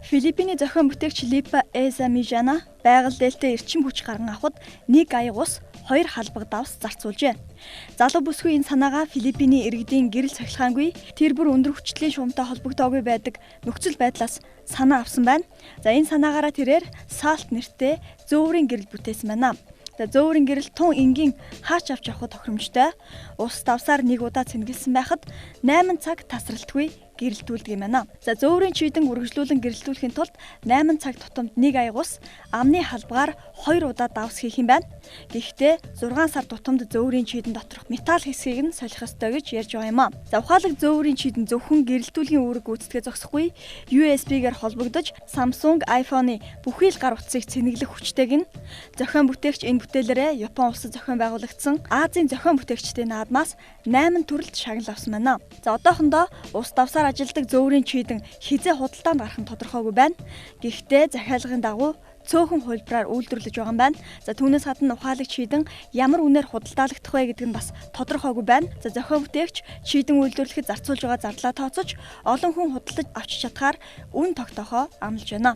Филиппиний зохион бүтээгч Липа Эза Мижана байгаль дээлтэй эрчим хүч гарган авахд нэг аяг ус, хоёр халбаг давс зарцуулжээ. Залуу бүсгүй энэ санаагаа Филиппиний иргэдийн гэрэл цахилгаангүй, тэр бүр өндөр хүчлийн шуумтай холбогдоогүй байдаг нөхцөл байдлаас санаа авсан байна. За, энэ санаагаараа тэрээр SALT нэртэй зөөврийн гэрэл бүтээсэн байна. За, зөөврийн гэрэл тун энгийн, хаач авч явахад тохиромжтой. Ус давсаар нэг удаа цэнгэлсэн байхад 8 цаг тасралтгүй гэрэлтүүлдэг юм байна. За, зөөврийн чийдэн үргэлжлүүлэн гэрэлтүүлэхийн тулд 8 цаг тутамд нэг аяг ус амны халбгаар 2 удаа давс хийх юм байна. Гэхдээ 6 сар тутамд зөөврийн чийдэн доторх металл хэсгийг нь солих ёстой гэж ярьж байгаа юм а. За, ухаалаг зөөврийн чийдэн зөвхөн гэрэлтүүлгийн үүрэг гүйцэтгэе зогсохгүй, USB-гээр холбогдож Samsung, iPhone-ы бүхий л гар утсыг цэнэглэх хүчтэйг нь. Зохион бүтээгч энэ бүтээлээрээ Япон улсад зохион байгуулагдсан Азийн зохион бүтээгчдийн наадмаас 8 төрөлд шагнал авсан байна. За, одоохондоо ус давсаар ажилладаг зөөврийн чийдэн хэзээ худалдаанд гарах нь тодорхойгүй байна. Гэхдээ захиалгын дагуу цөөхөн хувилбараар үйлдвэрлэж байгаа юм байна. За, түүнээс гадна ухаалаг чийдэн ямар үнээр худалдаалагдах вэ гэдэг нь бас тодорхойгүй байна. За, зохион бүтээгч чийдэн үйлдвэрлэхэд зарцуулж байгаа зардлаа тооцож, олон хүн худалдаж авч чадахаар үн тогтоохоо амлаж байна.